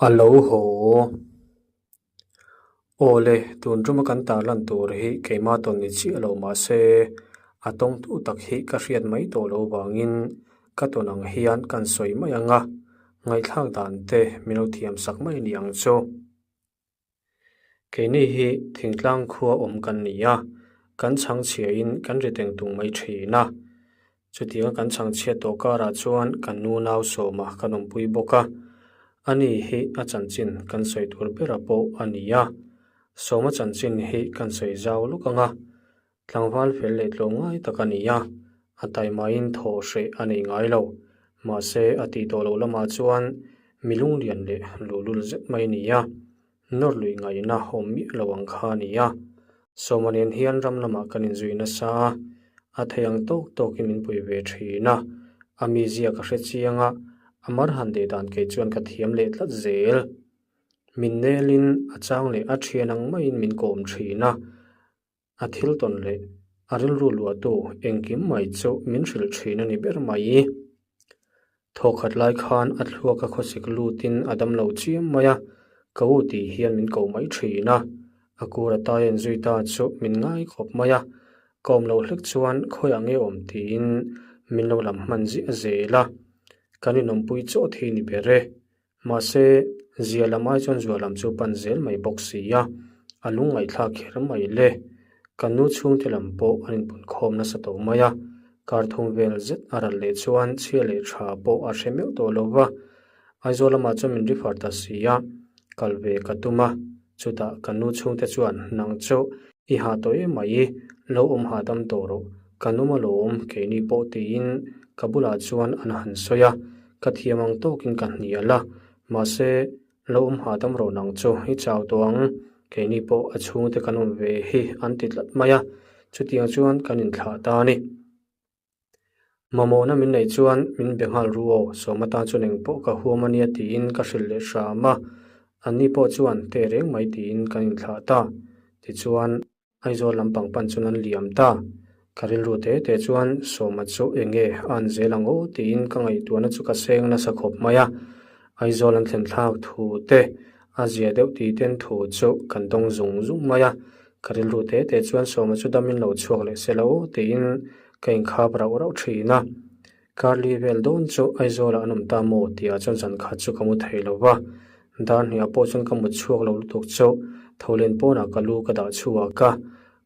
A lo haw. Aw le, tun tuma kan tarlan tur hi keimah tawn ni chiah lo mah se, a tawngtu tak hi ka hriat mai tawh lo vangin ka tawn ang hian kan sawi mai ang a, ngaihthlak dan te min lo thiam sak mai ni ang chu. Keini hi thingtlang khua awm kan ni a, kan chhangchhiain kan ri teng tung mai thin a. Chutianga kan chhangchhiat tawh karah chuan kan nu nau sawma kan awmpui bawk a, ani hi a chanchin kan sawi tur bera pawh a ni a. Sawma chanchin hi kan sawi zau lawk ang a, tlangval fel leh tlawm ngai tak a ni a, a taimain thaw hreh a nei ngai lo. Mahse, a tih tawh loh lamah chuan mi lunglian leh luhlul zet mai a ni a, nawr luih ngaihna awm miah lo ang kha a ni a. Sawma nen hian ram lamah kan inzui nasa a, a thei ang tawk tawkin min pui ve thin a, a mizia ka hre chiang a, a mar han deh dan kei chuan ka thiam leh tlat zel. Min nelin a chang leh a thian ang maiin min kawm thin a. A thil tawn leh a rilru luahtu engkim mai chu min hrilh thin a ni ber mai. Thawkhat lai khan a thluak a khawsik lutin a dam lo chiam mai a, ka u tih hian min ko mai thin a. A kur a tai en zui ta chu min ngai khawp mai a, ka awm loh hlek chuan khawiah nge awm tiin min lo lam hman ziah zel a, kan inawmpui chawh thei ni ber e. Mahse, zia lam ai chuan zua lam chu pan zel mai bawk si a, a lungngaihthlak kher mai le. Kan nu chhungte lam pawh an inpunkhawm nasa tawh mai a, kar thum vel zet a ral leh chuan chhia leh tha pawh a hre meuh tawh lo va. Aizawl lamah chuan min refer ta si a, kal ve ka tum a, chutah kan nu chhungte chuan nang chu i hah tawh em mai, lo awm hahdam tawh rawh, kan awm alawm keini pawh tiin ka bulah chuan an han sawi a. Ka thiam ang tawkin ka hnial a, mahse lo awm hahdam rawh nang chu i chau tawh ang, keini pawh a chhungte kan awm ve hi an ti tlat mai a, chutiang chuan kan inthlah ta a ni. Mamawhna min neih chuan min be nghal ru aw, sawm atan chuan engpawh ka huam a nia tiin ka hrilh leh hram a, anni pawh chuan teh reng mai tiin kan inthlah ta. Tichuan. Aizawl lampang pan chuan an liam ta. Ka rilru te te chuan Sawma chu eng nge a an zel ang aw tiin ka ngaihtuahna chu ka seng nasa khawp mai a. Aizawl an thlen thlak thu te, a zia deuh ti ten thu chu kan dawng zung zung mai a. Ka rilru te te chuan Sawma chu damin lo chhuak leh se lo tiin ka inkhap rauh rauh thin a. Karli vel dawn chu Aizawlah an awm ta maw tihah chuan zan khat chu ka mu thei lo va, dar hniah pawh chuan ka mut chhuak lo lutuk chu tholen pawnah ka lu ka dah chhuak a,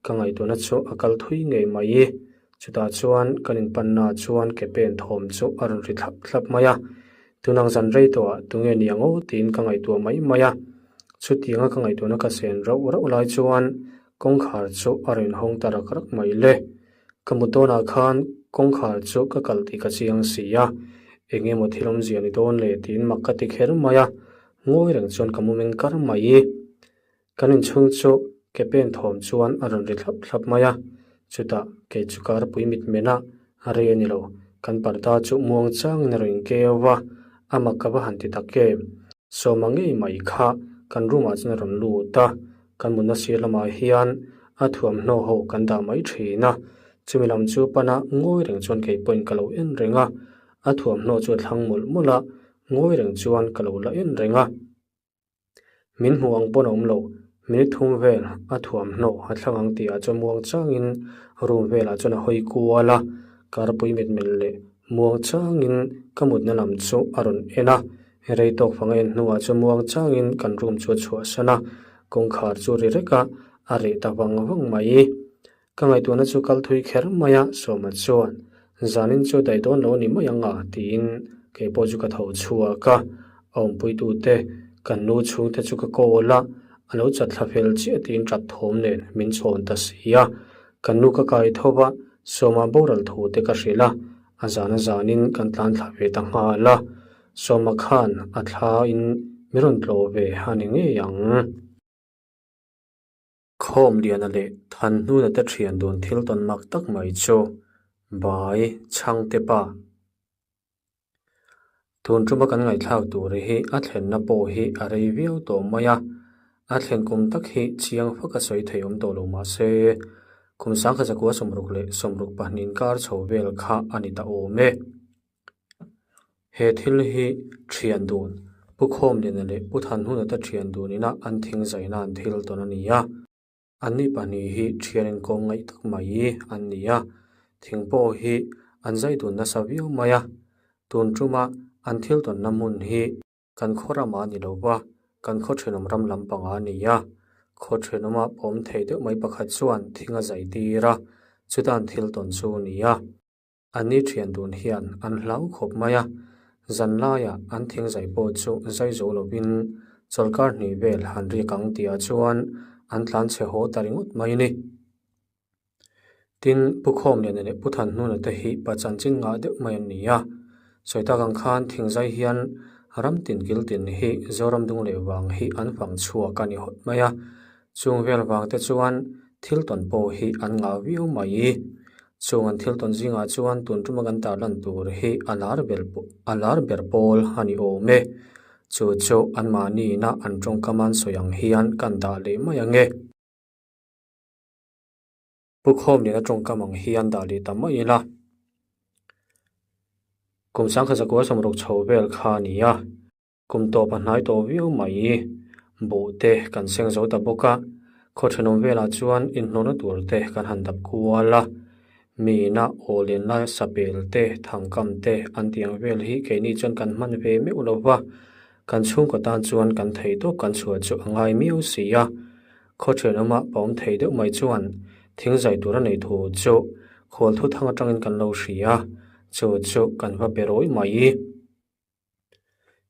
ka ngaihtuahna chu a kal thui ngei mai. Chutah chuan kan inpannaah chuan ke pen thawm chu a rawn ri thlap thlap mai a, tunang zan rei tawhah tunge ni ang aw tiin ka ngaihtuah mai mai a, chutianga ka ngaihtuahna ka sen rauh rauh lai chuan kawngkhar chu a rawn inhawng ta rak rak mai le. Ka mut dawnah khan kawngkhar chu ka kal tih ka chiang si a, eng emaw thil awmzia ni dawn le tiin mak ka ti kher mai a, ngawi reng chuan ka mu meng kar mai. Kan inchhung chu ke pen thawm chuan a rawn ri thlap thlap mai a, chutah kei chu karpui mitmen a, a rei a ni lo, kan parda chu muang changin a rawn inkeu va, a mak ka va han ti tak em. Sawma ngei mai kha kan room ah chuan a rawn lut a, Kan mutna sir lamah hian a thuamhnaw ho kan dah mai thin a, chumi lam chu pana ngawi reng chuan kei pawhin ka lo en reng a, a thuamhnaw chu a thlang mawlh mawlh a, ngawi reng chuan ka lo la en reng a. Min hmuh ang pawn a awm lo, minute thum vel a thuamhnaw a thlang ang tihah chuan muang changin room velah chuan a hawi kual a, karpui mitmel leh muang changin ka mutna lam chu a rawn en a, Rei tawk fang a en hnuah chu muang changin kan room chu a chhuahsan a, kawngkhar chu ri rek a, a reh ta vang vang mai. Ka ngaihtuahna chu kal thui kher mai a, Sawma chuan, Zanin chu daih dawn lo a ni mai ang a, tiin kei pawh chu ka tho chhuak a, a awmpuitute kan nu chhungte chu ka call a, a lo chat thla fel chiah tiin ṭap thawm nen min chhawn ta si a. Kan nu ka kai tho va, Sawma boral thu te ka hrilh a, a zan a zanin kan tlan thla ve ta nghal a. Sawma khan a thla in mi rawn tlawh ve a ni ngei ang. Khawmliana leh Thanhnuna te thian dun thil tawn mak tak mai chu Bai Chhangte pa. Tun tuma kan ngaihthlak tur hi a thlenna pawh hi a rei viau tawh mai a, a thlen kum tak hi chiang fak a sawi thei awm tawh lo mah se, kum sangkhat zakua 60 leh 62 inkar chho vel kha a ni ta awm e. He thil hi thian dun Pu Khawmliana leh Pu Thanhuna te thian dun ina an thing zaina an thil tawn a ni a. Anni pahnih hi thian inkawm ngaih tak mai an ni a, thing pawh hi an zai dun nasa viau mai a. Tun tuma an thil tawnna hmun hi kan khaw ramah a ni lo va, kan khaw thenawm ram lampangah a ni a. Khaw thenawma pawm thei deuh mai pakhat chuan thing a zai tir a, chuta an thil tawn chu a ni a. Anni thian dun hian an hlau khawp mai a, zan laiah an thing zai pawh chu zai zo lovin chawlhkar hnih vel han riak ang tihah chuan an tlan chhe haw ta ringawt mai a ni. Tin, Pu Khawmliana leh Pu Thanhnuna te hi pa chanchin ngah deuh mai an ni a, sawi tak ang khan thing zai hian ram tin kil tin hi Zoram dung leh vang hi an fang chhuak a ni hawt mai a, Chung vel vang te chuan thil tawn pawh hi an ngah viau mai. Chung an thil tawn zingah chuan tun tuma kan tarlan tur hi a lar ber a lar ber pawl a ni awm e. Chu chu anmahniina an tawngkam an sawi ang hian kan dah leh mai ang e. Pu Khawmliana tawngkam ang hian dah leh ta mai ila. Kum sangkhat zakua sawmruk chho vel kha a ni a. Kum tawp a hnai tawh viau mai. Buh te kan seng zo ta bawk a, khaw thenawm velah chuan inhlawhna tur te kan han dap kual a. Miina aw len laia sapel te, thangkam te an tih ang vel hi keini chuan kan hman ve meuh lo va, kan chhungkaw tan chuan kan thei tawp kan chhuah chu a ngai miau si a. Khaw thenawma pawm thei deuh mai chuan thing zai tur a nei thu chu khawl thu thang atangin kan lo hria, chu chu kan va be rawi mai.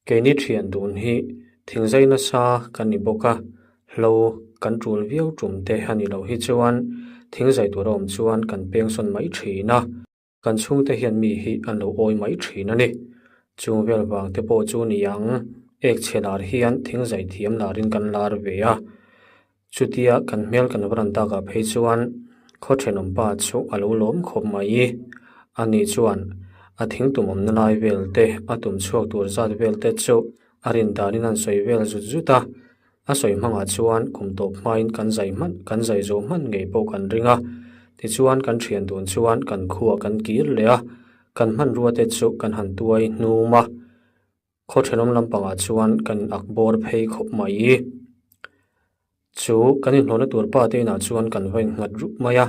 Keini thian dun hi thingzai nasa kan ni bawk a, hlo kan tul viau tum te a ni loh hi chuan thingzai tur a awm chuan kan peng sawn mai thin a, kan chhungte hian mi hi an lo awi mai thin a ni. Chung vel vang te pawh chu ni ang, ek chhe lar hian thingzai thiam larin kan lar ve a, Chutia kan hmel kan va rawn takah phei chuan khaw thenawm pa chu a lo lawm khawp mai. Ani chuan a thing tum awmna lai vel te, a tum chhuak tur zat vel te chu a rin danin an sawi vel zut zut a. A sawi hmangah chuan kum tawp hmain kan zai hman kan zai zawh hman ngei pawh kan ring a. Tichuan kan thian dun chuan kan khuah kan kir leh a, kan hmanrua te chu kan han tuai hnum a. Khaw thenawm lampangah chuan kan ak bawr phei khawp mai. Chu kan inhlawhna tur pa te inah chuan kan va innghat rup mai a,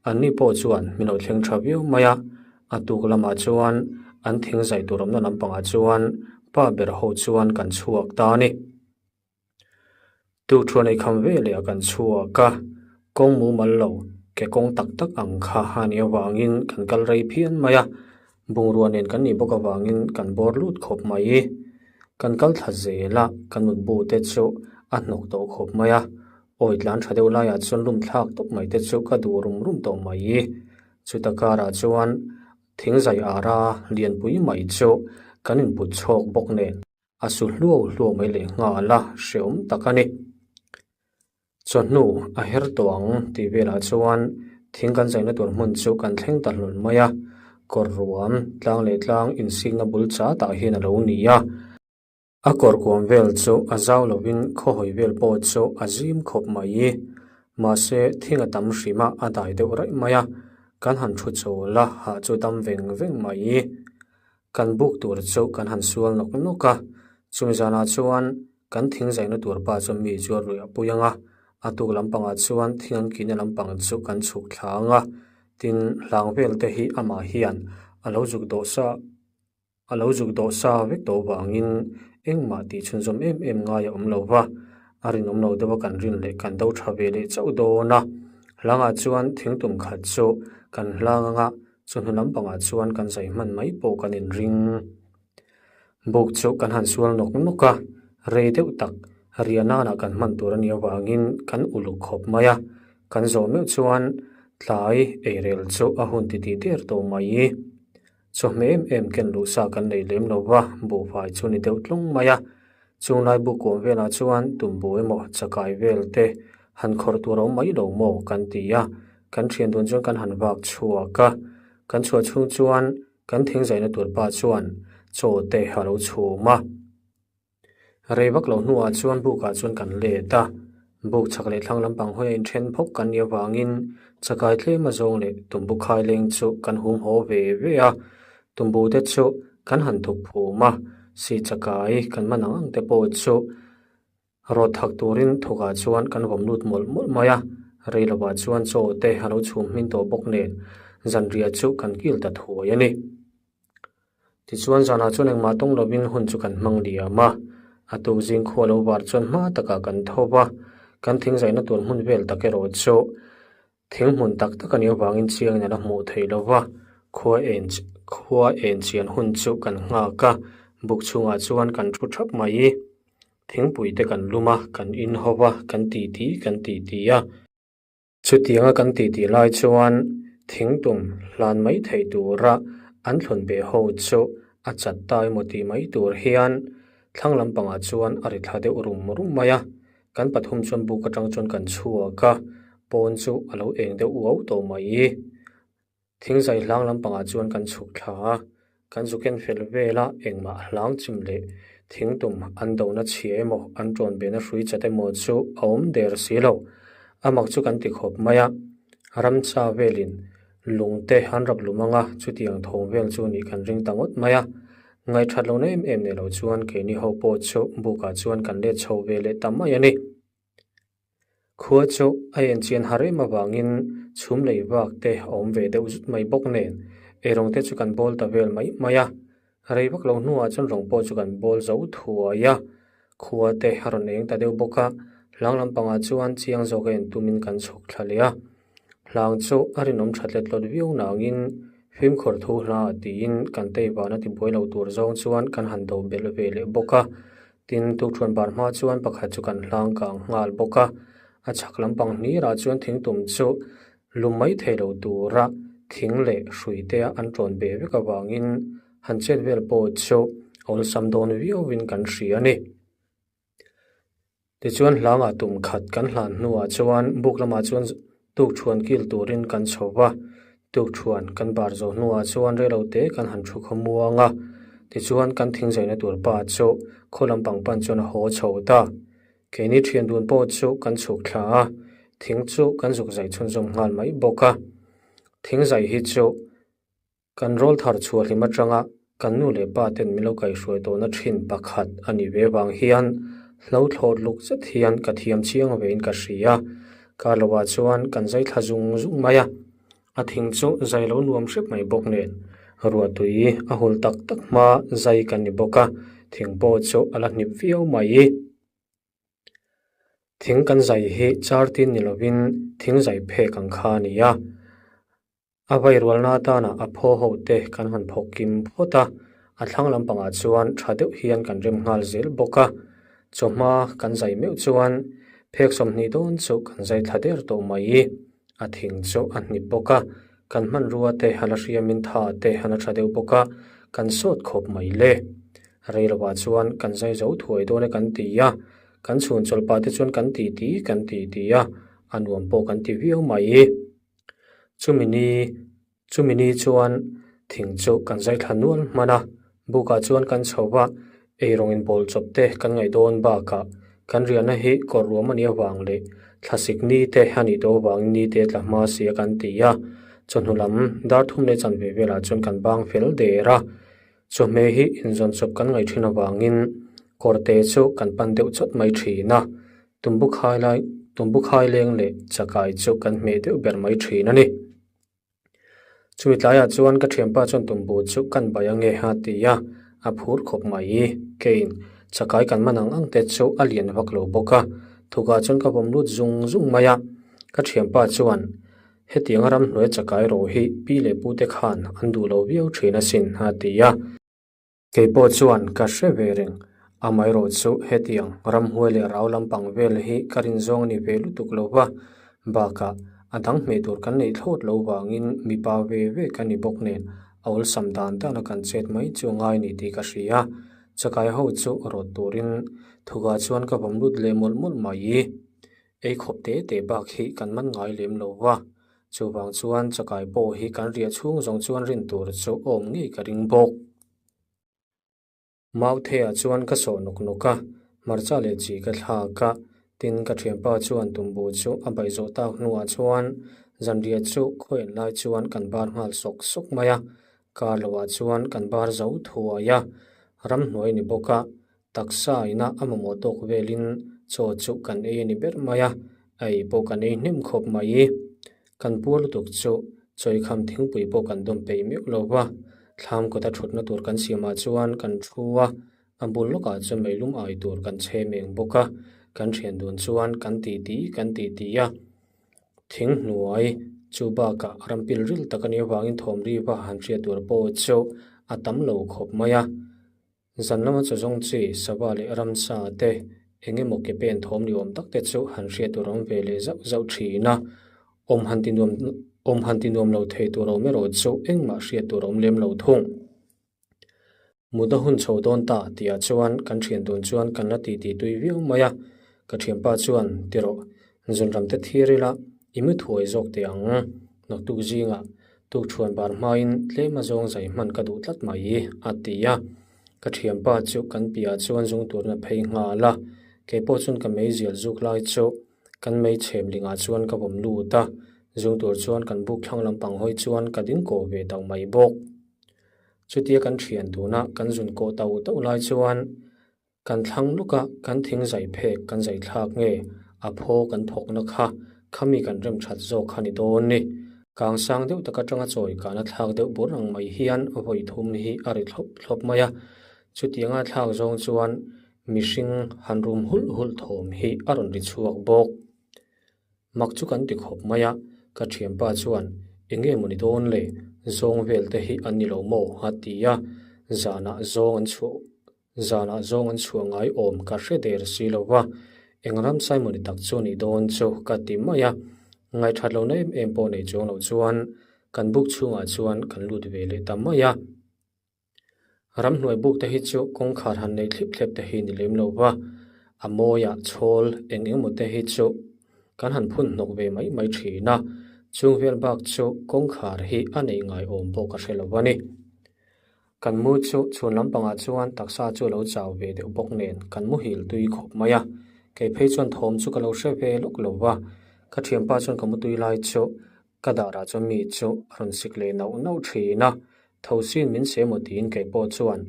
anni pawh chuan min lo thleng tha viau mai a. A tuk lamah chuan an thing zai tur awmna lampangah chuan pa ber ho chuan kan chhuak ta a ni. Tukṭhuan ei kham ve leh a kan chhuak a, kawng mumal lo, ke kawng tak tak ang kha a nih avangin kan kal rei phian mai a, bungrua nen kan nih bawk avangin kan bawr lut khawp mai. Kan kal thla zel a, kan mutbu te chu a hnawk tawh khawp mai a, awi tlan tha deuh laiah chuan lum thlak tawp mai te chu ka duh rum rum tawh mai. Chuta karah chuan thingzai ara lianpui mai chu kan input chhawk bawk nen. A su hluau hluau mai leh nghal a, hreawm tak a ni. Chawhnu a her tawh ang tih velah chuan thing kan zaina tur hmun chu kan thleng ta hlawl mai a, kawr ruam tlang leh tlang insikna bul chatah hian a lo ni a. A kawr kuam vel chu a zau lovin khawhawi vel pawh chu a zim khawp mai. Mahse thing a tam hrim a, a dai deuh raih mai a, kan han thu chawl a, hah chu dam veng veng mai. Kan buk tur chu kan han sual nawk nawk a, chumi zanah chuan kan thing zaina tur pa chuan mi chu a ruih a pui ang a, a tuk lampangah chuan thing an kihna lampang chu kan chhuk thla ang a, tin hlang vel te hi amah hian a lo zuk dawh sa a lo zuk dawh sa vek tawh vangin engmah tih chhunzawm em em ngai a awm lo va, a rinawm lo deuh a kan rin leh kan do tha ve leh chauh dawn a, hlangah chuan thing tum khat chu kan hlang ang a. Chawhnu lampangah chuan kan zai hman mai pawh kan inring. Buk chu kan han sual nawk nawk a, rei deuh tak riah nanah kan hman tur a nih avangin kan uluk khawp mai a, kan zawh meuh chuan tlai eirel chu a hun titih der tawh mai. Chawhmeh em em ken luh sa kan nei lem lo va, buhfai chu ni deuh tlung mai a. Chunglai buk kuam velah chuan tumbu emaw chakai vel te han khawrh tur a awm mai lo maw kan ti a, kan thian dun chuan kan han vak chhuak a, kan chhuah chhung chuan kan thing zaina tur pa chuan chaw te a lo chhum a. Rei vak lo hnuah chuan bukah chuan kan let a, buk chhak leh thlang lampang hawi a inthen phawk kan nih avangin chakai tlem a zawng leh tumbu khai leng chu kan hum haw ve ve a, tumbu te chu kan han thuk phum a. Sihchakai kan man ang ang te pawh chu rawt thak turin thawkah chuan kan vawm lut mawlh mawlh mai a, rei lovah chuan chaw te a lo chhum hmin tawh bawk nen zanriah chu kan kil ta thuai a ni. Tichuan zanah chuan engmah tawng lovin hun chu kan hmang liam a, a tuk zing khua lo var chuan hma takah kan tho va, kan thingzaihna tur hmun vel tak erawh chu thing hmun tak tak a nih avangin chiangin a la hmuh theih lo va, khua en khua en chian hun chu kan nghak a, buk chhungah chuan kan thu thap mai. Thingpui te kan lum a, kan in ho va, kan titi kan titi a. Chutianga kan titi lai chuan thingtum hlan mai theih tura an thlun beh ho chu a chat ta emaw tih mai tur hian thlang lampangah chuan a ri thla deuh rum rum mai a. Kan pathum chuan buk atang chuan kan chhuak a, pawn chu a lo eng deuh uau tawh mai. Thingzai hlang lampangah chuan kan chhuk thla a, kan zu ken fel vel a, engmah hlang chim leh thingtum an dona chhia emaw an tawn behna hrui chat emaw chu a awm der si lo. A mak chu kan ti khawp mai a, ramcha velin lungte an rap lum ang a, chutiang thawm vel chu nih kan ring ta ngawt mai a. Ngaihthat lohna em em nei lo chuan keini ho pawh chu bukah chuan kan let chho ve leh ta mai a ni. Khua chu a enchian har em avangin chhum lei vak te a awm ve deuh zut mai bawk nen eirawng te chu kan bawl ta vel mai mai a. Rei vak lo hnuah chuan rawng pawh chu kan bawl zo thuai a, khua te a rawn eng ta deuh bawk a, hlang lampangah chuan chiang zawk a en tumin kan chhuk thla leh a. Hlang chu a rinawm that let hlawt viau nangin fimkhur thu hla tiin kan tei vana tibuai lo tur zawng chuan kan han do belh ve leh bawk a. Tin, tukṭhuan bar hma chuan pakhat chu kan hlang kang nghal bawk a, a chhak lampang hnirah chuan thingtum chu lum mai thei lo tura thing leh hrui te an ṭawn ve vek avangin han chet vel pawh chu awlsam dawn viauin kan hria a ni. Tichuan hlangah tum khat kan hlan hnuah chuan buk lamah chuan tukṭhuan kil turin kan chho va, tukṭhuan kan bar zawh hnuah chuan reilo te kan han thu khawmuang a, tichuan kan thingzaina tur pa chu khaw lampang pan chuan a haw chho ta. Keini ṭhian dun pawh chu kan chhuk thla a, thing chu kan zuk zai chhunzawm nghal mai bawk a. Thingzai hi chu Kan rawl thar chhuah hlim atanga kan nu leh pa ten min lo kaihhruai tawhna thin pakhat a nih ve vang hian hlo thlawt luk zet hian ka thiam chiang vein ka hria. Kar lovah chuan kan zai thla zung zung mai a, a thing chu zai lo nuam hrep mai bawk nen ruahtui a hul tak tak hma zai kan ni bawk a, thing pawh chu a la hnip viau mai. Thing kan zai hi char tin ni lovin thing zai phek ang kha a ni a. A vairualna atana a phaw ho te kan han phawk kim phawt a, a thlang lampangah chuan tha deuh hian kan rem nghal zel bawk a. Chawhma kan zai meuh chuan phek 20 dawn chu kan zai thla der tawh mai. A thing chu a hnip bawk a, kan hmanrua te a la hriamin tha te a la tha deuh bawk a, kan sawt khawp mai le. Rei lovah chuan kan zai zo thuai dawn e kan ti a, kan chhun chawlhpah te chuan kan ti ti kan ti ti a, a nuam pawh kan ti viau mai. Chumi ni chumi ni chuan thing chu kan zai thla nual hman a, bukah chuan kan chho va, eirawng inbawl chawp te kan ngaih dawn bakah kan riahna hi kawr ruam a nih avang leh thlasik ni te a nih tawh avangin ni te tla hma si a kan ti a, chawhnu lam dar thum leh chanve velah chuan kan bang fel der a, chawhmeh hi inzawn chawp kan ngaih thin avangin kawrte chu kan pan deuh chawt mai thin a. Tumbu khai lai tumbu khai leng leh chakai chu kan hmeh deuh ber mai thin a ni. Chumi tlaiah chuan ka thianpa chuan tumbu chu kan bai ange a ti a, a phur khawp mai. Keiin chakai kan man ang ang te chu a lian vak lo bawk a, thukah chuan ka vawm lut zung zung mai a. Ka thianpa chuan hetiang ramhnuai chakai ro hi pi leh pu te khan an duh lo viau thin asin a ti a. Kei pawh chuan ka hre ve reng, amaherawhchu hetiang ramhuai leh rau lampang vel hi ka rin zawng a ni ve lutuk lo va, bakah a dang hmeh tur kan neih thlawt lo vangin mipa ve ve ka ni bawk nen a awlsam dan dana kan chet mai chu a ngai ni tih ka hria. Chakai ho chu rawt turin thukah chuan ka vawm lut leh mawlh mawlh mai. Ei khawp te te bak hi kan man ngai lem lo va, chuvang chuan chakai pawh hi kan riah chhung zawng chuan rin tur chu awm ngei ka ring bawk. Mautheiah chuan ka sawh nawk nawk a, hmarcha leh chi ka thlak a, tin ka thianpa chuan tumbu chu a baih zawh tak hnuah chuan zanriah chu khawian lai chuan kan bar nghal sawk sawk mai a, kar loah chuan kan bar zo thuai a. Ramhnuai ni bawk a, taksa ina a mamawh tawk velin chaw chu kan ei a ni ber mai a, a ei pawh kan ei hnem khawp mai. Kan puar lutuk chu chawikham thingpui pawh kan dawm peih meuh lo va, thlam kawta thutna tur kan siamah chuan kan thu a, a bul lawkah chuan meilum ai tur kan chhe meng bawk a, kan thian dun chuan kan titi kan titi a. Thing hnuai chu bakah ram pil ril tak a nih avangin thawm riva han hriat tur pawh chu a tam lo khawp mai a. Zan lama chaw zawng chi sava leh ramsa te eng emaw ke pen thawm ni awm tak te chu han hriat tur awm ve leh zauh zauh thin a. Awm han ti nuam awm han ti nuam lo thei tur awm erawh chu engmah hriat tur awm lem lo thung. Mut a hun chho dawn ta tihah chuan kan thian dun chuan kan la titi tui viau mai a, ka thianpa chuan ti rawh, zunram te thir ila i mu thuai zawk teh ang, naktuk zingah tukṭhuan bar hmain tlem a zawng zai hman ka duh tlat mai a ti a, ka thianpa chu kan piahah chuan zung turin a phei nghal a, keipawh chuan ka meizial zuk lai chu kan mei chhem lingah chuan ka vawm lut a, zung tur chuan kan buk thlang lampang hawi chuan ka ding kawh ve tauh mai bawk. Chutia kan thian tuna kan zun kawh tauh tauh lai chuan kan thlang lawka kan thing zai phek kan zai thlak nge a phaw kan thawkna kha khami kan rem that zawk kha ni dawn ni. Kang sang deuh tak atanga chawi kana thlak deuh bur ang mai hian vawi thum hi a ri thlawp thlawp mai a. Chutianga thlak zawng chuan mihring han rum hulh hulh thawm hi a rawn ri chhuak bawk. Mak chu kan ti khawp mai a, ka thianpa chuan eng nge mawni dawn le, zawng vel te hi an ni lo maw a ti a, zanah zawng an chhuah zanah zawng an chhuah ngai awm ka hre der si lo va, eng ramsai mawni tak chu ni dawn chu ka ti mai a, ngaihthat lohna em em pawh nei chuang lo chuan kan buk chhungah chuan kan lut ve leh ta mai a. Ramhnuai buk te hi chu kawngkhar han nei thlip thlep te hi ni lem lo va, a mawiah chhawl eng eng emaw te hi chu kan han phun hnawk ve mai mai thin a, chung vel bak chu kawngkhar hi a neih ngai awm pawh ka hre lo a ni. Kan mu chu chhun lampangah chuan taksa chu a lo chau ve deuh bawk nen kan muhil tui khawp mai a, kei phei chuan thawm chu ka lo hre ve lawk lo va, ka thianpa chuan ka mu tui lai chu Ka darah chuan mi chu a rawn sik leh nauh nauh thin a, Thosin min se maw tiin kei pawh chuan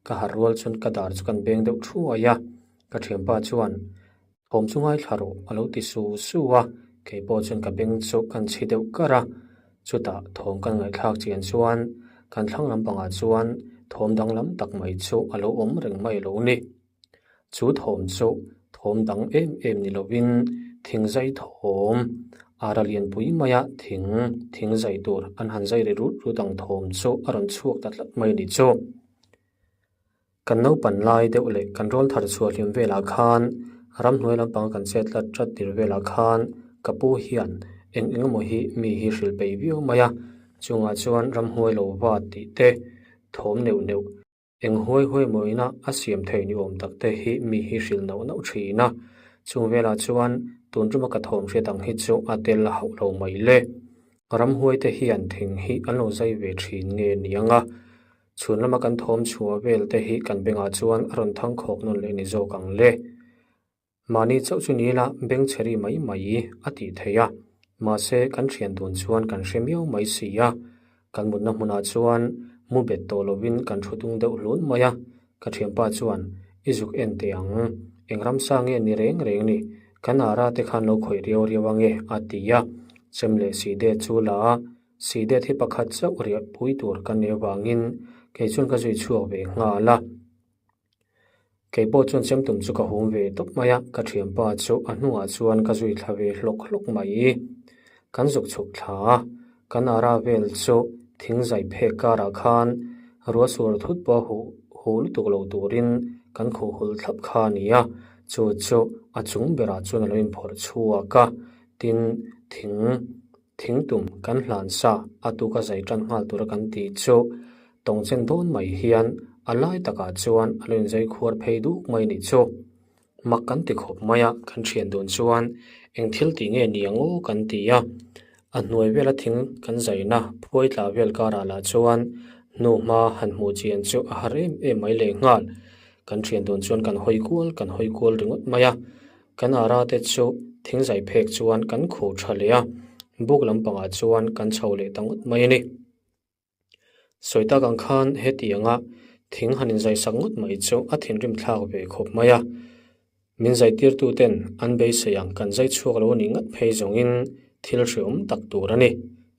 ka harh rual chuan ka dar chu kan beng deuh thuai a, ka thianpa chuan thawm chu ngaithla rawh a lo ti su su a, kei pawh chuan ka beng chu kan chhi deuh kar a, chutah thawm kan ngaihthlak chian chuan kan thlang lampangah chuan thawm danglam tak mai chu a lo awm reng mai lo ni. Chu thawm chu thawm dang em em ni lovin thing zai thawm ara lianpui maia thing thing zai tur an han zai ri rut rut ang thawm chu a rawn chhuak ta tlat mai a ni chu. Kan naupan lai deuh leh kan rawl thar chhuah hlim velah khan ramhnuai lampanga kan chet tlat tlat tir velah khan ka pu hian eng eng emaw hi mi hi hrilh peih viau mai a, chungah chuan ramhnuai lo va tih te thawm neuh neuh Eng huai huai mawina a siam thei ni awm tak te hi mi hi hrilh nauh nauh thin a, chung velah chuan tun tuma ka thawm hriat ang hi chu a tel hauh lo mai le. Ramhuai te hian thing hi an lo zai ve thin nge ni ang a, chhun lama kan thawm chhuah vel te hi kan bengah chuan a rawn thang khawk nawn leh ni zawk ang le. Mahni chauh chu ni ila beng chhe ri mai mai a tih theih a, mahse kan thian dun chuan kan hre miau mai si a, kan mutna hmunah chuan mu bet tawh lovin kan thu tung deuh hlun mai a, ka thianpa chuan i zuk en teh ang, eng ramsa nge ni reng reng ni, kan ara te khan lo khawih riau riau ange a ti a, chem leh si det chu la a, si det hi pakhat chauh riah pui tur kan nei avangin kei chuan ka zui chhuak ve nghal a. Kei pawh chuan chemtum chu ka hum ve tawp mai a, ka thianpa chu a hnungah chuan ka zui thla ve hlawk hlawk mai. Kan zuk chhuk thla a, kan ara vel chu thing zai phek karah khan ruah sur thut pawh a huh huh lutuk lo turin kan khuh hul thlap kha a ni a, chu chu a chung berah chuan a lo inphawrh chhuak a, tin thing Thingtum kan hlan sa a tuka zai tan nghal tura kan tih chu tawngchen dawn mai hian a lai takah chuan a lo inzai khuar phei duk mai nih chu. Mak kan ti khawp mai a, kan thian dun chuan eng thil tih nge ni ang aw kan ti a. A hnuai vela thing kan zaina phuai tla vel karah lah chuan hnuhma han hmuh chian chu a har em em mai lehnghal. Kan thian dun chuan kan hawi kual kan hawi kual ringawt mai a. Kan ara te chu thing zai phek chuan kan khuh tha leh a, buk lampangah chuan kan chho leh ta ngawt mai a ni. Sawi tak ang khan hetianga Thing han inzai sak ngawt mai chu a thinrim thlak ve khawp mai a. Min zaitirtu ten an beisei ang kan zai chhuak lo nih ngat phei zawngin thil hreawm tak tur a ni.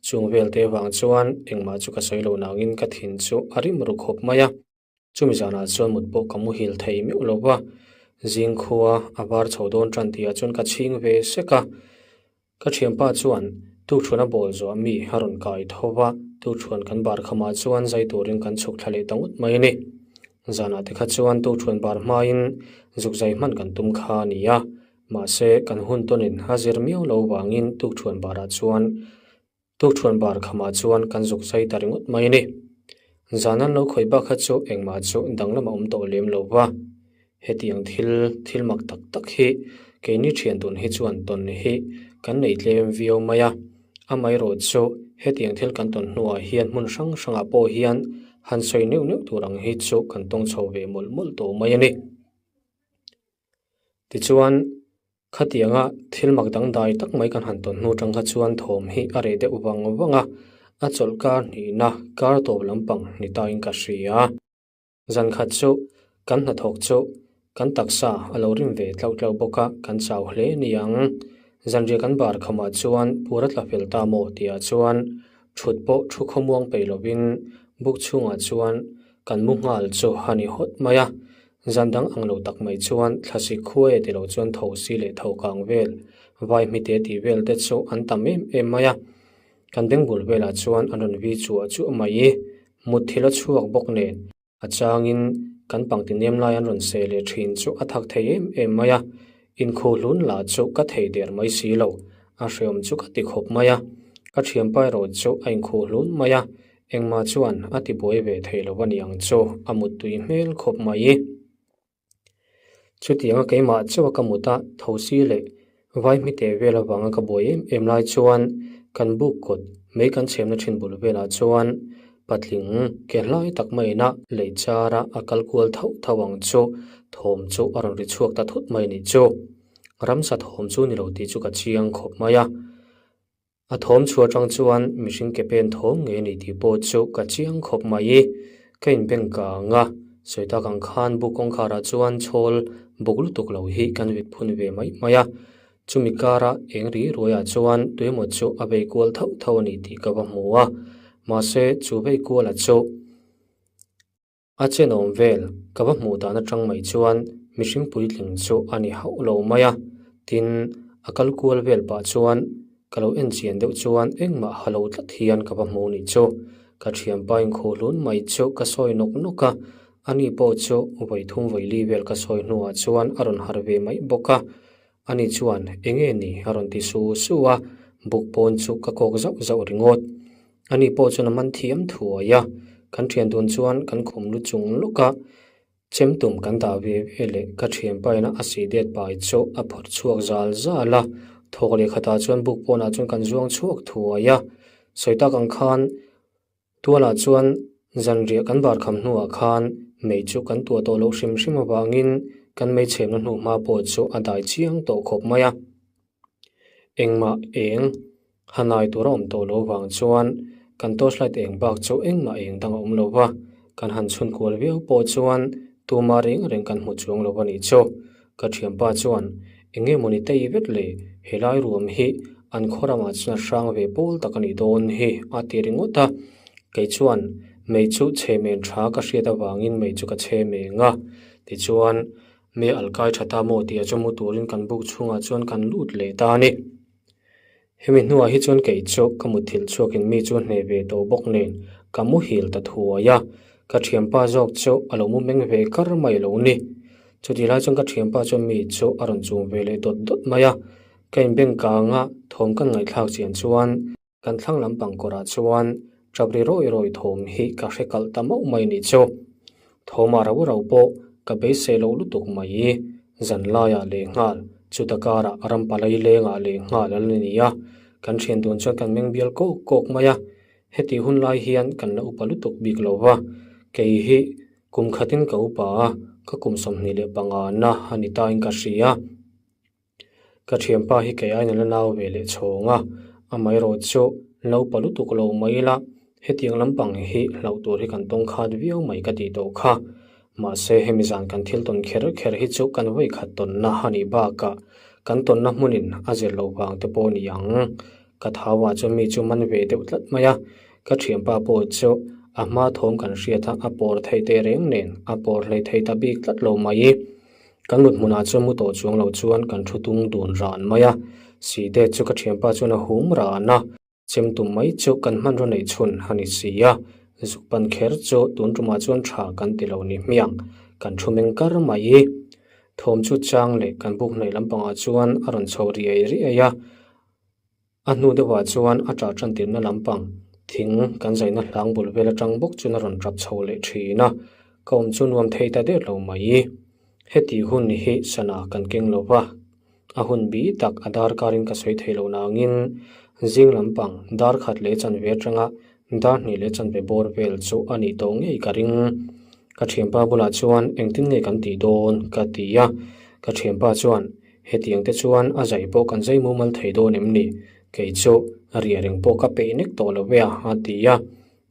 Chung vel te vang chuan engmah chu ka sawi lo nangin ka thin chu a rim ru khawp mai a. Chumi zanah chuan mut pawh ka muhil thei meuh lo va, zing khua a var chho dawn tan tihah chuan ka chhing ve sek a. Ka thianpa chuan tukṭhuan a bawl zawh mi a rawn kai tho va, tukṭhuan kan bar khamah chuan zai turin kan chhuk thla leh ta ngawt mai a ni. Zanah te kha chuan tukṭhuan bar hmain zuk zai hman kan tum kha a ni a, mahse kan hun tawnin a zir miau lo vangin tukṭhuan barah chuan Tukṭhuan bar khamah chuan kan zuk zai ta ringawt mai a ni. Zan an lo khawih bak kha chu engmah chu danglam a awm tawh lem lo va. Hetiang thil thil mak tak tak hi keini thian tun hi chuan tawn hi kan nei tlem viau mai a. Amaherawh chu hetiang thil kan tawn hnuah hian hmun hrang hrangah pawh hian han sawi neuh neuh tur ang hi chu kan tawng chho ve mawlh mawlh tawh mai a ni. Tichuan. Khatianga thil mak dangdai tak mai kan han tawn hnu tang kha chuan thawm hi a reh deuh vang vang a, a chawlh kar hnihna kar tawp lampang ni tain ka hria. Zan khat chu kan hnathawk chu kan taksa a lo rim ve tlauh tlauh bawk a, kan chau hle ni ang. Zanriah kan bar khamah chuan pur a tla fel ta maw tihah chuan thut pawh thu khawmuang peih lovin buk chhungah chuan kan mu nghal chu a ni hawt mai a. Zan dang ang lo tak mai chuan thlasi khuai ti lo chuan tho si leh tho kang vel, vai hmite tih vel te chu an tam em em mai a. Kan beng bul velah chuan an rawn vi chuah chuah mai i, mutthil a chhuak bawk nen a changin kan pangti nem lai an rawn seh leh thin chu a thak thei em em mai a. Inkhuh hlun lah chu ka thei der mai si lo, a hreawm chu ka ti khawp mai a. Ka thianpa erawh chu a inkhuh hlun mai a, Engmah chuan a ti buai ve thei lo a ni ang chu, a muttui hmel khawp mai. Chutianga keimah chauha ka mut a, tho si leh vai hmite vel avanga ka buai em em lai chuan kan buk kawt mei kan chhemna thin bul velah chuan patling ke hlai tak maiin a lei chara a kal kual thauh thauh ang chu thawm chu a rawn ri chhuak ta thut mai ni chu. Ramsa thawm chu ni lo tih chu ka chiang khawp mai a. A thawm chhuah atang chuan mihring ke pen thawm ngei a ni tih pawh chu ka chiang khawp mai i, ka inbeng kang a, sawi tak ang khan buk kawngkharah chuan chhawl buk lutuk lo hi kan vit phun ve mai mai a, chumi kara eng ri ruaiah chuan tuemaw chu a vei kual thauh thauh a ni tih ka va hmu a, mahse chu vei kuala chu. A chenawm vel ka va hmuh dan atang mai chuan mihring puitling chu a ni hauh lo mai a, tin a kal kual vel pah chuan ka lo en chian deuh chuan engmah ha lo tlat hian ka va hmu nih chu. Ka thianpa inkhuh hlun mai chu ka sawi nawk nawk a, ani pawh chu vawi thum vawi li vel ka sawi hnuah chuan a rawn harh ve mai bawk a, ani chuan enge ni a rawn ti su su a, buk pawn chu ka kawk zauh zauh ringawt. Ani pawh chuan a man thiam thuai a, kan thian dun chuan kan khum lu chung lawk a, chem tum kan dah ve ve leh ka thianpa ina a sih det pai chu a phawrh chhuak zal zal a, thawk leh khatah chuan buk pawnah chuan kan zuang chhuak thuai a, sawi tak ang khan tualah chuan zanriah kan bar kham hnuah khan mei chu kan tuah tawh loh hrim hrim avangin kan mei chhemna hnuhma pawh chu a dai chiang tawh khawp mai a. Engmah eng hanai tur a awm tawh lo vang chuan kan torchlight eng bak chu engmah eng dang a awm lo va, kan han chhun kual viau pawh chuan tumah reng reng kan hmu chuang lo a nih chu. Ka thianpa chuan eng nge mawni tei vek le, helai ruam hi an khaw ramah chuan a hrang ve pawl tak a nih dawn hi a ti ringawt a, kei chuan mei chu chhe men tha ka hriat avangin mei chu ka chhe meng a, tichuan Me alkai tha ta maw tih a chu mu turin kan buk chhungah chuan kan lut leh ta a ni. Hemi hnuah hi chuan kei chu ka mutthilh chhuakin mi chu hneh ve tawh bawk nen ka muhil ta thuai a, ka thianpa zawk chu a lo mu meng ve kar mai lo ni. Chutih lai chuan ka thianpa chuan mi chu a rawn chung ve leh dawt dawt mai a, ka inbeng kanga thawm kan ngaihthlak chian chuan, Kan thlang lampang kawrah chuan ṭap ri rawi rawi thawm hi ka hre kalh ta mauh mai nih chu. Thawmah rau rau pawh ka beisei loh lutuk mai i, zan laiah leh nghal, chuta karah ram palai lengah leh nghal a la ni a, kan ṭhian dun chuan kan meng bial kawk kawk mai a, heti hun lai hian kan la upa lutuk bik lo va, kei hi kum khatin ka upa a, ka kum 25 na a ni tain ka hria. Ka thianpa hi kei aina la nau ve leh chhawng a, amaherawh chu naupa lutuk lo mai ila. Hetiang lampang hi hlauh tur hi kan tawng khat viau mai ka tih tawh kha. Mahse hemi zan kan thil tawn kher kher hi chu kan vawi khat tawnna a nih bakah kan tawnna hmunin a zir loh vang te pawh a ni ang. Ka thauah chuan mi chu man ve deuh tlat mai a, ka thianpa pawh chu a hma thawm kan hriat a, a pawr thei teh reng nen a pawr hlei thei ta bik tlat lo mai. Kan mut hmunah chuan mu tawh chuang lo chuan kan thu tung dun ran mai a, side chu ka thianpa chuan a hum ran a. Chem tum mai chu kan hmanraw neih chhun a ni si a, zuk pan kher chu tun tumah chuan tha kan ti lo ni hmiang, kan thu meng kar mai. Thawm chu chang leh kan buk hnaih lampangah chuan a rawn chho riai riai a, a hnu deuhah chuan a ṭah ṭan tirna lampang thing kan zaina hlang bul vel aṭang bawk chuan a rawn ṭap chho leh ṭhin a, ka awm chu nuam thei ta der lo mai. Heti hun hi sana kan keng lo va. A hun bi tak a darkarin ka sawi thei lo nangin zing lampang dar khat leh chanve atanga dar hnih leh chanve bawr vel chu a nih tawh ngei ka ring. Ka thianpa bulah chuan engtin nge kan tih dawn ka ti a, ka thianpa chuan hetiang te chuan a zai pawh kan zai mumal thei dawn em ni, kei chu riah reng pawh ka peih nek tawh lo ve a a ti a.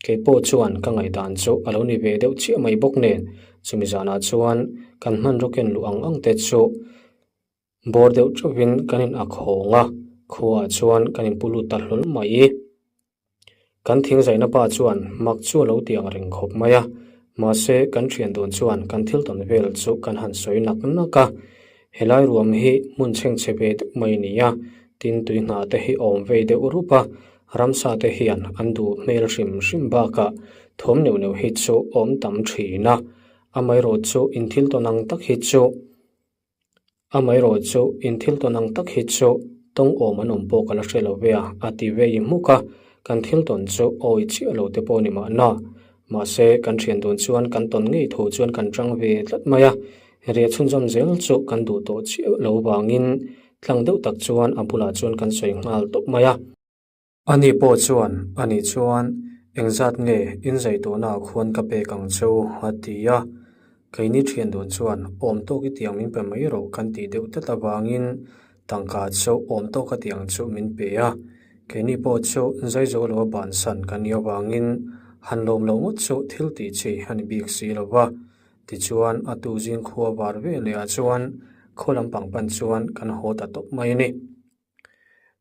Kei pawh chuan ka ngaihdan chu a lo ni ve deuh chiah mai bawk nen chumi zanah chuan kan hmanraw ken luh ang ang te chu Bawr deuh theuhin kan in ak hawng a, khuaah chuan kan in pu lut ta hlawl mai. Kan thing zaihna pa chuan mak chu a lo ti ang reng khawp mai a, mahse kan thian dawn chuan kan thil tawn vel chu kan han sawi nak nak a. Helai ruam hi hmun chhengchhe ve deuh mai a ni a, tin tui hna te hi awm vei deuh rup a, ramsa te hian an duh hmel hrim hrim bakah thawm neuh neuh hi chu awm tam thin a, amaherawh chu in thil tawn ang tak hi chu Amaherawh chu in thil tawn ang tak hi chu tawng awm an awm pawh ka la hre lo ve a, a ti ve i hmuk a, kan thil tawn chu awi chiah lo te pawh a ni mahna. Mahse, kan thian dun chuan kan tawn ngei thu chuan kan chang ve tlat mai a, riah chhunzawm zel chu kan duh tawh chiah lo vangin tlang deuh tak chuan a bulah chuan kan sawi nghal tawp mai a. Ani pawh chuan, Ani chuan, engzat nge inzai tawhnaah khuan ka pek ang che u? a ti a. Keini thian dun chuan, Awm tawk i tiang min pe mai rawh kan tih deuh tlat avangin tangka chu awm tawk a tiang chu min pe a. Keini pawh chu zai zo lo a bansan kan nih avangin han lawm loh ngawt chu thil tih chi a ni bik si lo va. Tichuan, a tu zing khua var ve leh ah chuan khaw lampang pan chuan kan haw ta tawp mai a ni.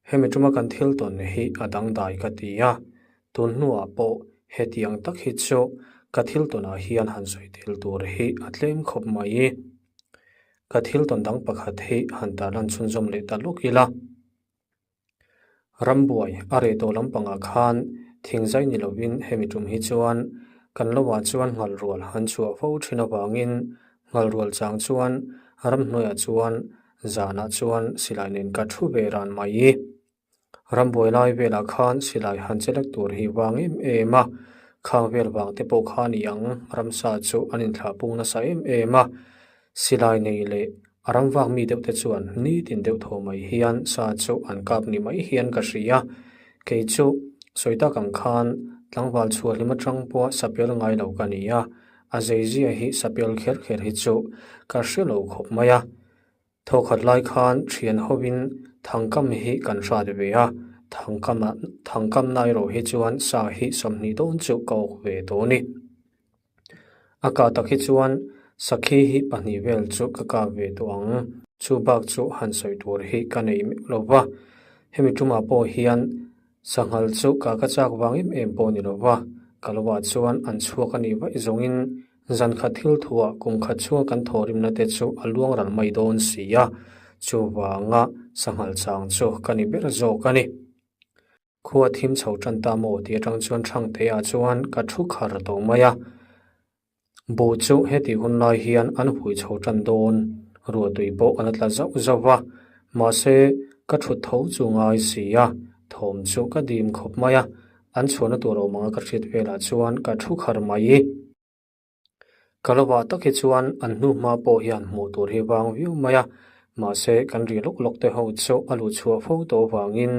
Hemi tuma kan thil tawn hi a dangdai ka ti a, tun hnuah pawh hetiang tak hi chu ka thil tawnah hian han sawi tel tur hi a tlem khawp mai. Ka thil tawn dang pakhat hi han tarlan chhunzawm leh ta lawk ila. Rambuai a reh tawh lampangah khan thingzai ni lovin hemi tum hi chuan kan lovah chuan nghalrual han chhuah fo thin avangin nghalrual chang chuan ramhnuaiah chuan Zanah chuan silai nen ka thu ve ran mai. Rambuai lai velah khan silai han chelek tur hi vang em em a, khang vel vang te pawh kha ni ang, ramsa chu an inthlah pung nasa em em a. Silai nei leh a ram vak mi deuh te chuan nitin deuh thaw mai hian sa chu an kap ni mai hian ka hria. Kei chu sawi tak ang khan tlangval chhuah hlim atang pawha sapel ngai lo ka ni a, A zeizia hi sapel kher kher hi chu ka hre lo khawp mai a. Thawkhat lai khan thian hovin thangkam hi kan hrat ve a, thangkama thangkam na erawh hi chuan sa hi 20 dawn chu ka awk ve tawh a ni. A kah tak hi chuan sakhi hi pahnih vel chu ka kap ve tawh ang, chu bak chu han sawi tur hi ka nei meuh lo va. Hemi tumah pawh hian Sanghal chu ka ka chak vang em em pawh ni lo va, ka lo ah chuan an chhuak a nih vaih zawngin zan khat thil thuah kum khat chhunga kan thawhrimna te chu a luang ral mai dawn si a, chuvanga sanghal chang chu ka ni ber zawk a ni. Khua thim chho tan ta maw tih atang chuan Thangte ah chuan ka thu khar tawh mai a. Buh chu heti hun lai hian an hui chho tan dawn, ruahtui pawh a la tla zauh zauh va, mahse ka thut tho chu ngai si a, thawm chu ka dim khawp mai a, an chhuahna tur awm anga ka hriat velah chuan ka thu khar mai. Ka lo vah tak hi chuan an hnu hma pawh hian hmuh tur hi vang viau mai a, mahse kan ri lawk lawk te ho chu a luh chhuah fo tawh avangin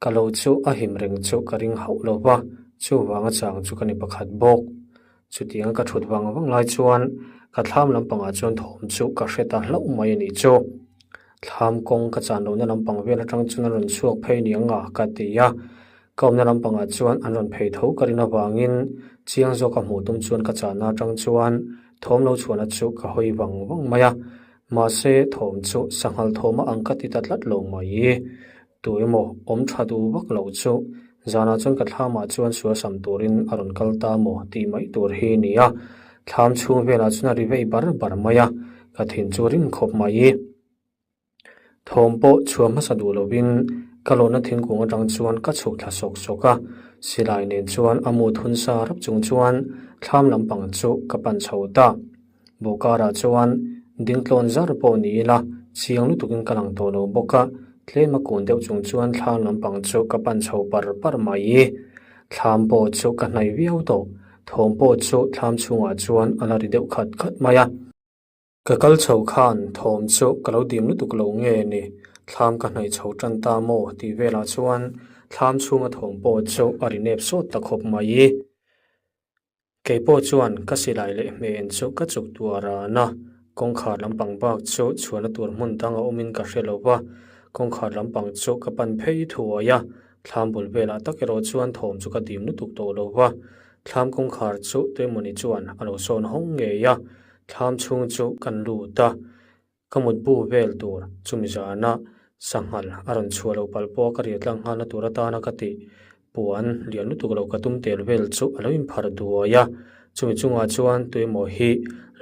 ka lo chu a him reng chu ka ring hauh lo va, chuvanga chang chu ka ni pakhat bawk. Chutianga ka thut vang vang lai chuan ka thlam lampangah chuan thawm chu ka hre ta hlauh mai a nih chu. Thlam kawng ka chan lohna lampang vel atang chuan a rawn chhuak phei ni ang a ka ti a. Ka awmna lampangah chuan an rawn phei tho ka rin avangin chiang zawka hmuh tum chuan ka chahna atang chuan thawm lo chhuahna chu ka hawi vang vang mai a. Mahse, thawm chu sanghal thawm a ang ka ti ta tlat lo mai. Tu emaw awm tha duh vak lo chu zanah chuan ka thlamah chuan sual sam turin a rawn kal ta maw tih mai tur hi a ni a. Thlam chhung velah chuan a ri vei bar bar mai a, ka thin chu rim khawp mai. Thawm pawh chhuah hmasa duh lovin ka lawhna thingkung atang chuan ka chhuk thla sawk sawk a, silai nen chuan a mut hun sa rap chung chuan thlam lampang chu ka pan chho ta. Buhkarah chuan dingtlawn zar pawh ni ila chiang lutukin ka lang tawh lo bawk a, tlem a kun deuh chung chuan thlam lampang chu ka pan chho par par mai. Thlam pawh chu ka hnaih viau tawh, thawm pawh chu thlam chhungah chuan a la ri deuh khat khat mai a. Ka kal chho khan thawm chu ka lo dim lutuk lo nge ni, thlam ka hnaih chho tan ta maw tih velah chuan thlam chhunga thawm pawh chu a ri nep sawt ta khawp mai. Kei pawh chuan ka silai leh hmeh chu ka chuk tuar an a, kawngkhar lampang bak chu chhuahna tur hmun dang a awmin ka hre lo va, kawngkhar lampang chu ka pan phei thuai a, thlam bul velah tak erawh chuan thawm chu ka dim lutuk tawh lo va, thlam kawngkhar chu tuemawni chuan a lo sawn hawng ngei a, Thlam chhung chu kan lut a, ka mutbu vel tur chumi zana sanghal a rawn chhuah loh palh pawh ka riah tlang nghalna tur atana ka tih puan lian lutuk lo ka tum tel vel chu a lo inpharh duai a, chumi chungah chuan tuemaw hi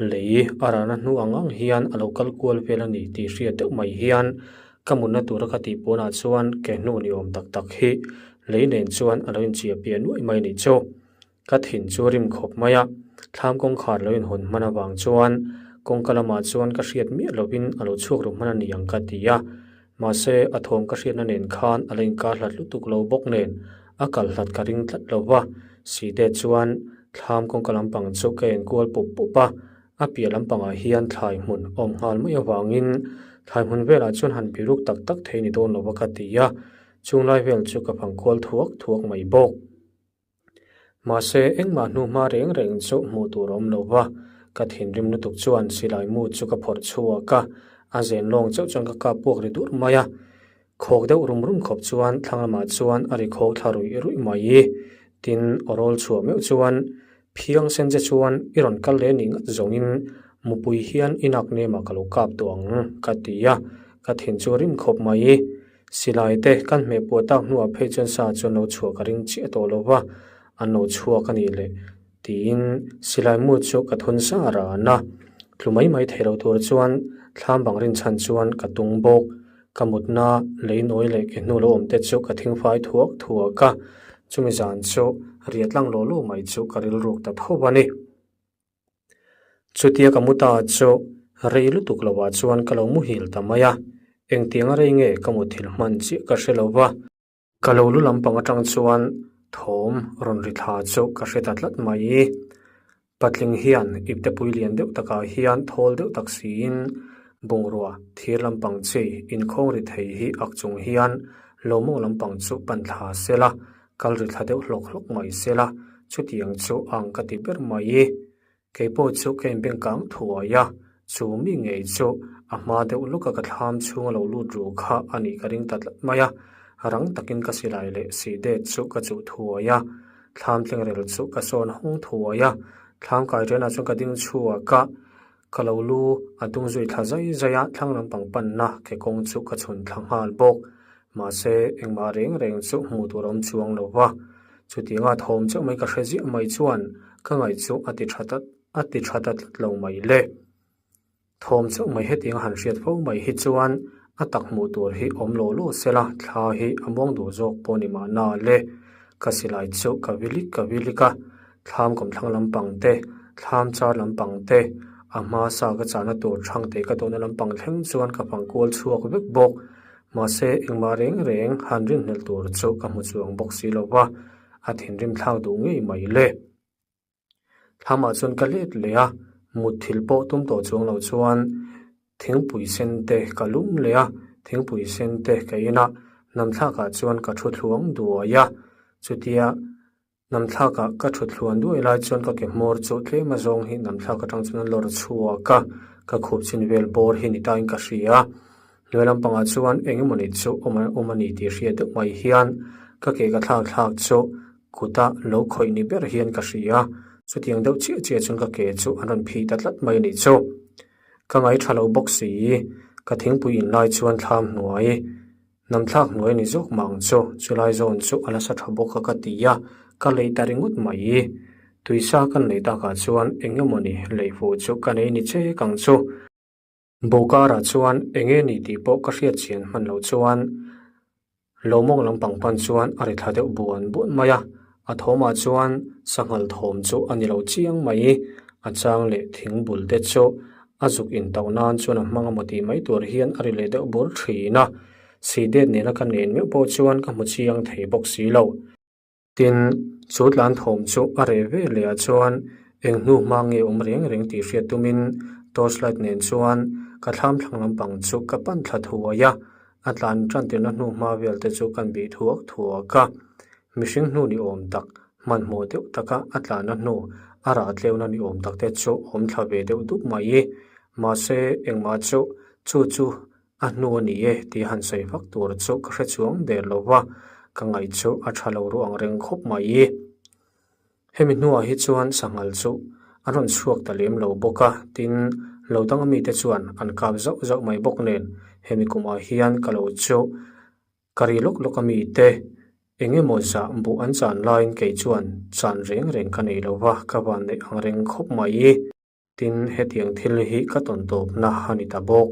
lei a rana hnu ang ang hian a lo kal kual vel a ni tih hriat deuh mai hian ka mutna tura ka tih puanah chuan ke hnu ni awm tak tak hi lei nen chuan a lo inchiah piah nuaih mai a nih chu. Ka thin chu rim khawp mai a, thlam kawngkhar lo inhawn hman avang chuan kawngka lamah chuan ka hriat miah lovin a lo chhuak ru hman a ni ang ka ti a. Mahse, a thawm ka hriatna nen khan a la inkar hlat lutuk lo bawk nen a kal hlat ka ring tlat lo va. Site chuan thlam kawngka lampang chu ka enkual pup pup a, a piah lampangah hian thlai hmun a awm nghal mai avangin thlai hmun velah chuan han biruk tak tak thei ni dawn lo va ka ti a, chunglai vel chu ka phangkual thuak thuak mai bawk. Mahse, engmah hnu hma reng reng chu hmuh tur a awm lo va, ka thinrim lutuk chuan silai mu chu ka phawrh chhuak a, a zen lawng chauh chuan ka kap puak ri dur mai a. Khawk deuh rum rum khawp chuan thlang lamah chuan a ri khawk thla ruih ruih mai. Tin, aw rawl chhuah meuh chuan phiang sen che chuan i rawn kal leh nih ngat zawngin mupui hian i nak nemah ka lo kap duh ang ka ti a, ka thin chu rim khawp mai. Silai te kan hmeh puah tak hnuah phei chuan sa chuan lo chhuah ka ring chiah tawh lo va, an lo chhuak a nih leh tiin silai mu chu ka thun sa ran a. Tlu mai mai thei lo tur chuan thlam bang rinchhan chuan ka tung bawk. Ka mutna lei nawi leh ke hnu lo awm te chu ka thingfai thuak thuak a, chumi zan chu riah tlang law law mai chu ka rilruk ta tho a ni. Chutia ka mu ta chu rei lutuk lovah chuan ka lo muhil ta mai a, engtiang a rei nge ka muthilh hman chiah ka hre lo va. Ka lo lu lampang atang chuan thawm rawn ri thla chu ka hre ta tlat mai. Patling hian iptepui lian deuh takah hian thawl deuh tak siin bungrua thir lampang chi inkhawng ri thei hi ak chung hian lo mawng lampang chu pan thla sela, Kal ri thla deuh hlawk hlawk mai se la, chutiang chu ang ka ti ber mai. Kei pawh chu ka inbeng kang thuai a, chu mi ngei chu a hma deuh lawka ka thlam chhunga lo lut ru kha a nih ka ring ta tlat mai a, rang takin ka silai leh sihdet chu ka chuh thuai a, thlam tlengrel chu ka sawn hawng thuai a, thlam kai ṭenah chuan ka ding chhuak a, ka lo lu a dung zui thla zai zai a, thlang lampang panna ke kawng chu ka chhun thla nghal bawk. Mahse, engmah reng reng chu hmuh tur a awm chuang lo va. Chutianga thawm chauh mai ka hre ziah mai chuan ka ngaih chu a ti tha ta a ti tha ta tlat lo mai le. Thawm chauh mai hetianga han hriat fo mai hi chuan a tak hmuh tur hi awm lo law sela thla hi a muang duh zawk pawh ni mahna le. Ka silai chu ka vilik ka vilik a, thlam kawmthlang lampang te, thlam char lampang te, a hma sa ka chahna tur thangte ka dawhna lampang thleng chuan ka fang kual chhuak vek bawk. Mahse, engmah reng reng han rinhlelh tur chu ka hmu chuang bawk si lo va, a thinrim thlak duh ngei mai le. Thlamah chuan ka let leh a, mutthilh pawh tum tawh chuang lo chuan thingpui sen te ka lum leh a, thingpui sen te ka in a, namthlakah chuan ka thu thluang duai a, chutia Namthlakah ka thut hluan duai lai chuan ka ke hmawr chu tlem a zawng hi namthlak atang chuan a lawr chhuak a, ka khup chin vel bawr hi ni tain ka hria. Hnuai lampangah chuan eng emawni chu awm a awm a ni tih hriat deuh mai hian Ka ke ka thlak thlak chu kuta lo khawih ni ber hian ka hria. Chutiang deuh chiah chiah chuan ka ke chu an rawn phih ta tlat mai a nih chu. Ka ngaih tha lo bawk si. Ka thingpui in lai chuan thlam hnuai nam thlak hnuai ni zawk mah ang chu. Chulai zawn chu a la sa tha bawk a ka ti a, ka lei ta ringawt mai. Tuisa kan lei takah chuan eng emawni lei fuh chu ka nei ni chek ang chu. Bawkarah chuan eng nge ni tih pawh ka hriat chian hman loh chuan lo mawng lampang pan chuan a ri thla deuh buan buan mai a, a thawmah chuan sanghal thawm chu a ni lo chiang mai. A chang leh thing bul te chu a zuk intauh nan chuan a hmang emaw tih mai tur hian a ri leh deuh bur thin a, sihdet nena ka nen meuh pawh chuan ka hmu chiang thei bawk si lo. Tin, chu tlan thawm chu a reh ve leh ah chuan eng hnu hma nge awm reng reng tih hriat tumin torchlight nen chuan ka thlam thlang lampang chu ka pan thla thuai a, a tlan tan tirna hnu hma vel te chu kan bih thuak thuak a. Mihring hnu ni awm tak, hmanhmawh deuh taka a tlanna hnu a rah tleuna ni awm tak te chu awm thla ve deuh dup mai. Mahse, engmah chu chu chu A hnu a ni e tih han sawi vak tur chu ka hre chuang der lo va, ka ngaih chu a tha lo ruh ang reng khawp mai. Hemi hnuah hi chuan sanghal chu an rawn chhuak ta lem lo bawk a, tin, lo danga mite chuan an kap zauh zauh mai bawk nen hemi kumah hian ka lo chu ka ri lawk lawk a mite eng emaw zah buh an chan laiin kei chuan chan reng reng ka nei lo va, ka van neih ang reng khawp mai. Tin, hetiang thil hi ka tawn tawpna a ni ta bawk.